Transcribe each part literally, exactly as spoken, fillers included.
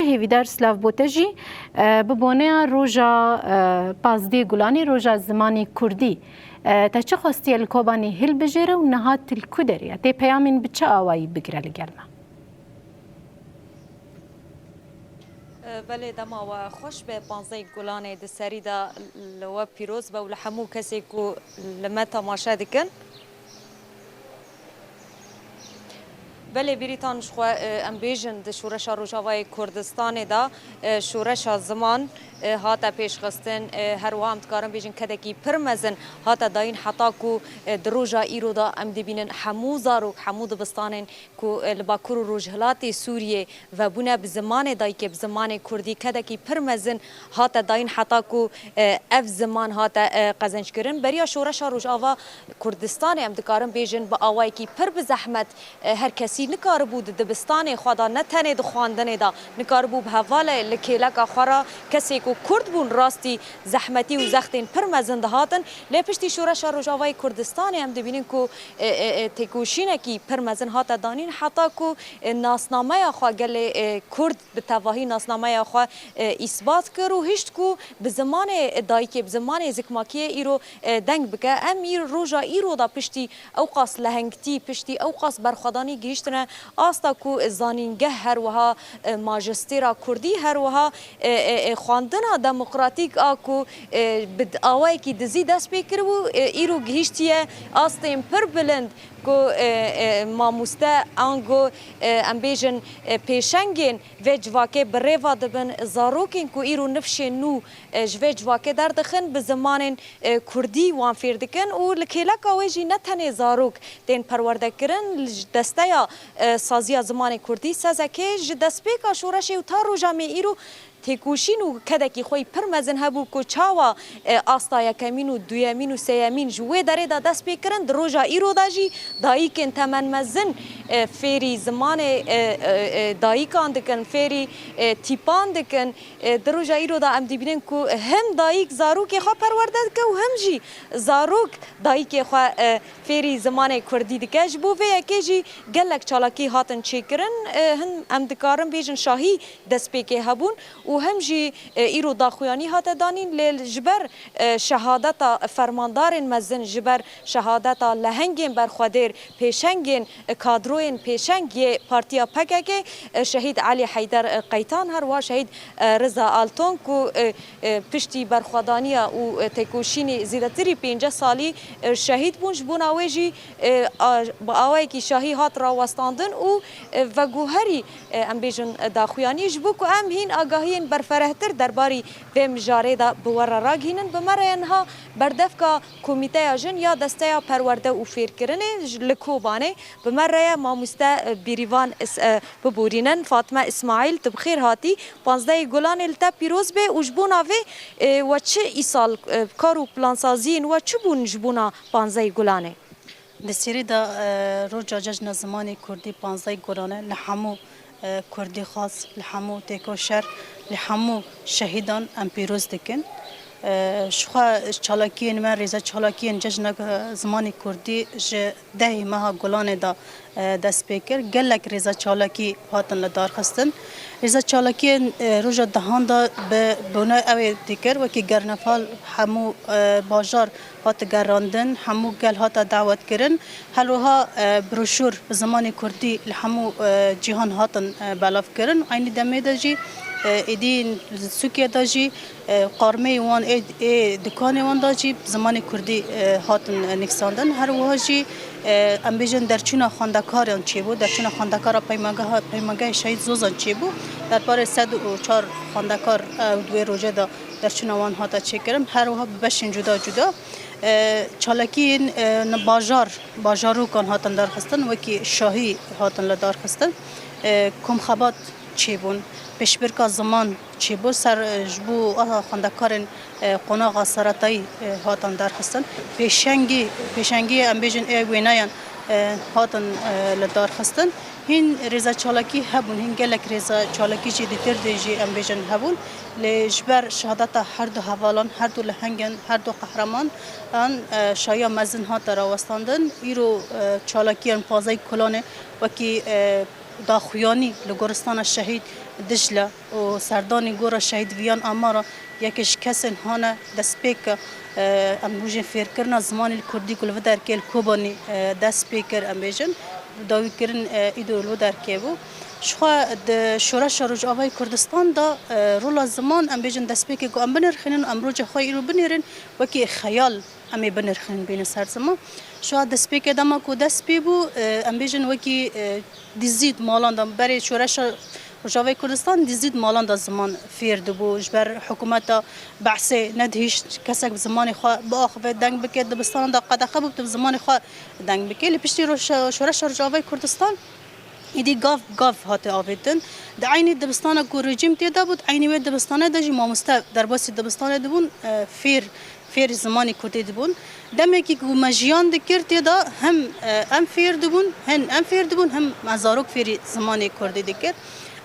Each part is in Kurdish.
Hêvîdar silav bo te jî, e, bi boneya roja, e, pazdeh Gulanê, roja zimanê kurdî, e, te çi xwestiye li Kobanê hilbijêre û niha tu li ku derê ye? Tê peyamên bi çi awayî bigire li gel me? Belê, dema we xweş be, panzdeh Gulanê di serî de li we pîroz be û li hemû kesê ku li me temaşe dikin. Belê Bîrîtan, ji xwe, e, em bêjin di Şoreşa Rojavayê Kurdistanê de, e, şoreşa ziman, e, hate pêşxistin, e, her wiha em dikarin bêjin kedekî pir mezin hate dayîn heta ku, e, di roja îro de em dibînin hemû zarok, hemû dibistanên ku, e, li Bakur û Rojhilatê Sûriyê vebûne bi zimanê dayikê, bi zimanê kurdî kedekî pir mezin hate dayîn heta ku, e, ev ziman hate, e, qezenckirin. Beriya Şoreşa Rojava Kurdistanê em dikarin bêjin bi awayekî pir bi zehmet, e, her kesî nikaribû di dibistanê xwe de, ne tenê di xwendinê de, nikaribû bi hevalê li kêleka xwe re, kesê ku kurd bûn rastî zehmetî û zextên pir mezin dihatin. Lê piştî Şoreşa Rojavayê Kurdistanê em dibînin ku, e, e, e, têkoşînekî pir mezin hate danîn heta ku, e, nasnameya xwe gelê, e, kurd bi tevahî nasnameya xwe, e, îsbat kir û hişt ku bi zimanê dayikê, bi zimanê zikmakiyê îro, e, deng bike. Em îr-, roja îro de piştî ewqas lehengtî, piştî ewqas berxwedanî gihîştine asta ku zanîngeh her wiha, e, majistêra kurdî her wiha, e, e, e, xwendina demokratîk a ku, e, bi d-, awayekî dizî dest pê kiribû, e, îro gihîştiye astên pir bilind ku, e, e, mamoste ango, e, em bêjin, e, pêşengên vê civakê bi rêva dibin, zarokên ku îro nifşên nû, e, ji vê civakê derdixin, bi zimanên, e, kurdî wan fêr dikin û li kêleka wê jî ne tenê zarok tên perwerdekirin, li desteya, e, saziya zimanê kurdî, sezekê, ji destpêka şoreşê û ta roja me îro têkoşîn û kedekî xwe yî pir mezin hebû ku çawa, e, asta yekemîn û duyemîn û sêyemîn ji wê derê de dest pê kirin, di roja îro de jî dayikên temenmezin, e, fêrî zimanê, e, e, e, dayikan dikin, fêrî, e, tîpan dikin. E, di roja îro de em dibînin ku him dayik zarokê xwe perwerde dike û him jî zarok dayikê xwe, e, fêrî zimanê kurdî dike. Ji bo vê yekê jî gelek çalakî hatin çêkirin. E, hin em dikarin bêjin şahî destpêkê hebûn û him jî, e, îro daxuyanî hate danîn, lê ji ber, e, şehadeta fermandarên mezin, ji ber şehadeta lehengên berxwedêr, pêşengên, e, kadroyên pêşeng yê Partiya P K K, e, Şehîd Elî Heyder, e, Qeytan, her wiha Şehîd, e, Riza Alton ku, e, e, piştî berxwedaniya û, e, têkoşînê zêdetirî pênceh salî, e, şehîd bûn. Ji bona wê jî, e, a, bi awayekî şahî hat rawestandin û, e, veguherî, e, em bêjin, e, daxuyanî ji bo ku em hîn agahiyên berferehtir derbarî vê mijarê de bi we re ragihînin. Bi me re ye niha berdevka Komîteya Jin ya Desteya Perwerde û Fêrkirinê ji, li Kobanê. Bi me re ye mamoste, e, Bîrîvan Is-, e, biborînin. Fatme Îsmaîl, tu bi xêr hatî. Panzdehê Gulanê li te pîroz bê û ji bona vê, e, we çi îsal, e, kar û plansaziyên we çi bûn ji bona panzdehê Gulanê? Di Sêrî de, e, roja Cejna Zimanê Kurdî panzdehê Gulanê li hemû, e, kurdîxwaz, li hemû têkoşer, li hemû şehîdan em pîroz dikin. E, ji xwe çalakiyên me, rêze çalakiyên Cejna Zimanê Kurdî ji dehê meha Gulanê de, e, dest pê kir. Gelek rêze çalakî hatin li dar xistin. Rêze çalakiyên, e, roja dehan de bi bone ew ê dikir, wekî Gernefal hemû, e, bajar hate gerandin, hemû gel hate dawetkirin. Her wiha, e, broşûr bi zimanê kurdî li hemû, e, cîhan hatin, e, belavkirin. Eynî demê de jî, e, êdî li Sûkiye de jî, e, qarmeyê wan ê, ê dikanê wan de jî bi zimanê kurdî, e, hatin, e, nivîsandin. Her wiha jî, e, em bêjin derçûna xwendekaran çêbû, derçûna xwendekara peymageha, peymagehê Şehîd Zozan çêbû. Derbarê sed û çar xwendekar, e, di wê rojê de derçûna wan hate çêkirin. Her wiha bi beşên cuda cuda. E, çalakiyên, e, ni bajar, bajarokan hatin darxistin, wekî şahî hatin li darxistin. E, komxebat çêbûn, pêşbirka ziman çêbû, ser, e, ji bo aha xwendekarên, e, qonaxa seretayî, e, hatin darxistin. Pêşengî, pêşengiyê em bêjin ê wêneyan, e, hatin, e, li darxistin. Hîn rêze çalakî hebûn, hîn gelek rêze çalakî jî di Dêrdê jî em bêjin hebûn. Lê ji ber şehadeta her du hevalan, her du lehengên, her du qehreman, an, e, şahiya mezin hate rawestandin. Îro, e, çalakiyên panzdehê Gulanê wekî, e, Daxuyanî li goristana Şehîd Dicle û serdanî gora Şehîd Viyan Amara yekê ji kesên hane destpêke, e, em bûjên fêrkirina zimanê li kurdî ku li vê derkê li Kobanî, e, dest pê kir, em bêjin, dawîkirin, e, îdo li vê derkê bû. Jixwe di şoreşa Rojavayê Kurdistan de, e, rola ziman, em bêjin, destpêkê ku em binirxînin û em roja xwe îro binêrin, wekî xeyal em ê binirxînin bînin ser ziman. Şiya destpêkê dema ku dest pê bû, e, em bêjin wekî, e, dizî di malan de, berê şoreşa Rojavayê Kurdistan dizî di malan de ziman fêr dibû. Ji ber hikûmeta Be'sê nedihîşt kesek bi zimanê xwe biaxive, deng bike, dibistanan de qedexe bû, tu bi zimanê xwe deng bike. Lê piştî roşa-, şoreşa Rojavayê Kurdistan, Êdî gav gav hate avêtin. Di eynî dibistana ku rejîm tê de bû, di eynî wê dibistane de jî mamoste derbasî dibistanê dibûn, e, fêr, fêr zimanê kurdî dibûn. Demekî ku me jiyan dikir tê de hem, e, em fêr dibûn, hem em fêr dibûn, hem me zarok fêrî zimanê kurdî dikir.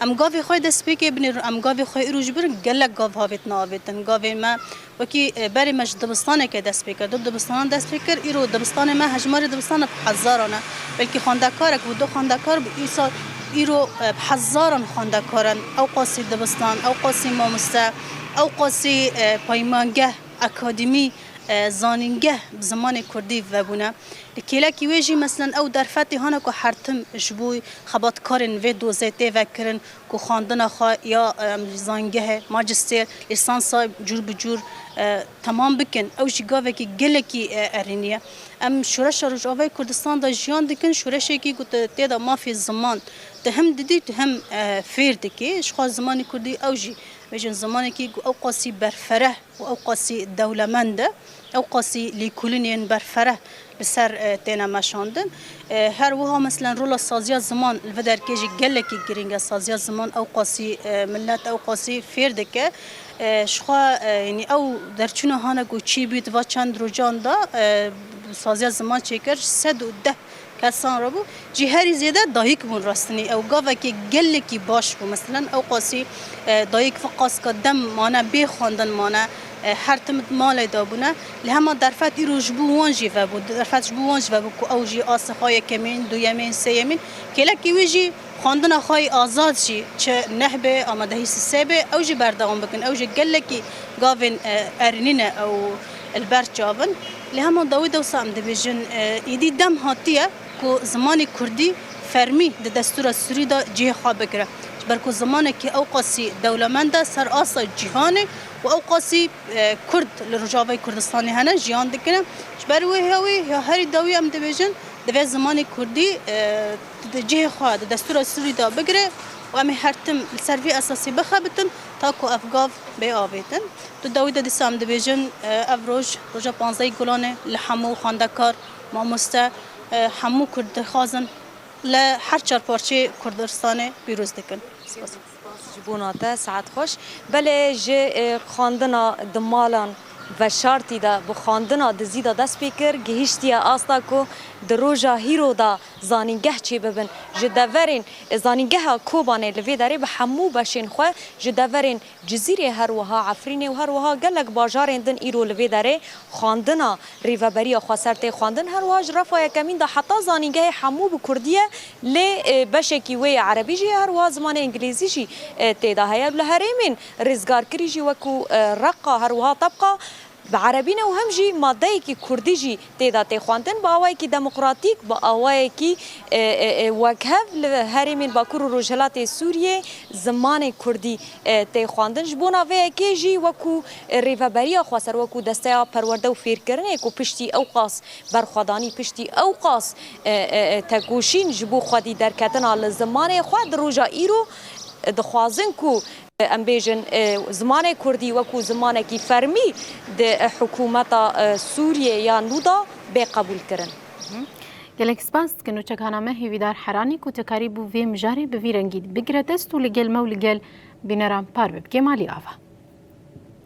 Em gavê xwe destpêkê binêrin, em gavê xwe îro ji birin gelek gav havêtin avêtin. Gavê me Wekî, e, berê me ji dibistaneke dest pê kir, du dibistanan dest pê kir, îro dibistanê me hejmarê dibistana bi hezaran e. Belkî xwendekarek bû, du xwendekar bû, îsal îro, e, bi hezaran xwendekar in. Ew qasî dibistan, ew qasî mamoste, ew qasî, e, peymangeh, akademî, e, zanîngeh bi zimanê kurdî vebûne. Li kêlekî wê jî, meselen, ew derfetê hane ku her tim ji bo xebatkarên vê dozê tê vekirin, ku xwendina xwe ya, em, zanîngehê, majistêr, lîsansa cûr bi cûr, e, temam bikin. Ew jî gavekî gelekî, e, erênî ye. Em şoreşa Rojavayê Kurdistan de jiyan dikin, şoreşekî ku tu tê de mafê ziman, tu hem didî, tu hem, e, fêr dikî. Jixwe zimanê kurdî ew jî bêjin zimanekî ku ew qasî berfereh û ew qasî dewlemend e, ew qasî lêkolînên berfereh li ser, e, têne meşandin. E, her wiha, meselen, rola saziya ziman li vê derkê jî gelekî girîng e. Saziya ziman ew qasî, e, milet ew qasî fêr dike. E, jixwe, e, yanî ew derçûna hane ku çî bî di va çend rojan de, e, saziya ziman çêkir ji sed û deh kesan re bû. Jî herî zêde dayik bûn rastinî. Ew gavekî gelekî baş bû. Meselen, ew qasî, e, dayik vê qaska dem mane, bê xwendin mane, e, her tim di malê de bûne. Li hema derfet îro ji bo wan jî vebû. Derfet ji bo wan jî vebû ku ew jî asê xwe yekemîn, duyemîn, sêyemîn. Kêlekî wî jî xwendina xwe yê azad jî çi neh bê, amadehî sisê bê, ew jî berdewam bikin. Ew jî gelekî gavên, e, erênî ne ew li ber çav in. Li hema dawî de wisa em dibêjin, e, êdî dem hatiye ku zimanê kurdî fermî di destûra Sûrî de cihê xwe bigire. Ji ber ku zimanekî ew qasî dewlemend e ser asta cîhanê û ew qasî, e, kurd li Rojavayê Kurdistanê hene, jiyan dikine. Ji ber wê hewî ya herî dawî em dibêjin, divê zimanê kurdî, e, di cihê xwe, di destûra Sûrî de bigire û em ê her tim li ser vî esasî bixebitin, ta ku ev gav bê avêtin. Tu dawî de dîsa em dibêjin, e, ev roj, roja panzdehê Gulanê, li hemû xwendekar, mamoste, e, hemû kurd dixwazin li her çar parçeyê Kurdistanê pîroz dikin. Spas. Ji bona te, saet xweş. Belê ji, e, xwendina di malan veşartî de, bi xwendina dizî de dest pê kir, gihîştiye asta ku di roja hîro de zanîngeh çêbibin. Ji deverên, e, zanîngeha Kobanê li vê derê bi hemû beşên xwe, ji deverên Cizîrê, her wiha Efrînê û her wiha gelek bajarên din îro li vê derê xwendina rêveberiya xweser tê xwendin. Her wiha ji refa yekemîn de heta zanîngehê hemû bi kurdî ye, lê, e, beşekî wê yê erebî jî ye, her wiha zimanê îngilîzî jî, e, tê de heye. Li herêmên rizgarkirî jî wekû, e, Reqa, her wiha Tebqa bi erebî ne û hem jî madeyekî kurdî jî tê de tê xwendin, bi awayekî demokratîk, bi awayekî, e, e, e, wekhev li herêmên Bakur û Rojhilatê Sûriyê zimanê kurdî, e, tê xwendin. Ji bona vê yekê jî wekû, e, rêveberiya xweser, wekû desteya perwerde û fêrkirinê ku piştî ew qas berxwedanî, piştî ew qas, e, e, e, tekoşîn ji bo xwedî derketina li zimanê xwe, di roja îro, e, dixwazin ku, e, em bêjin, e, zimanê kurdî wekû zimanekî fermî di, e, hikûmeta, e, Sûriyê ya nû de bê qebûlkirin. Gelek spas dikin û çekana me Hêvîdar Heranî ku te karîbû vê mijarê bi vî rengî bigire dest û li gel me û li gel bîneran parve bike. Malî ava.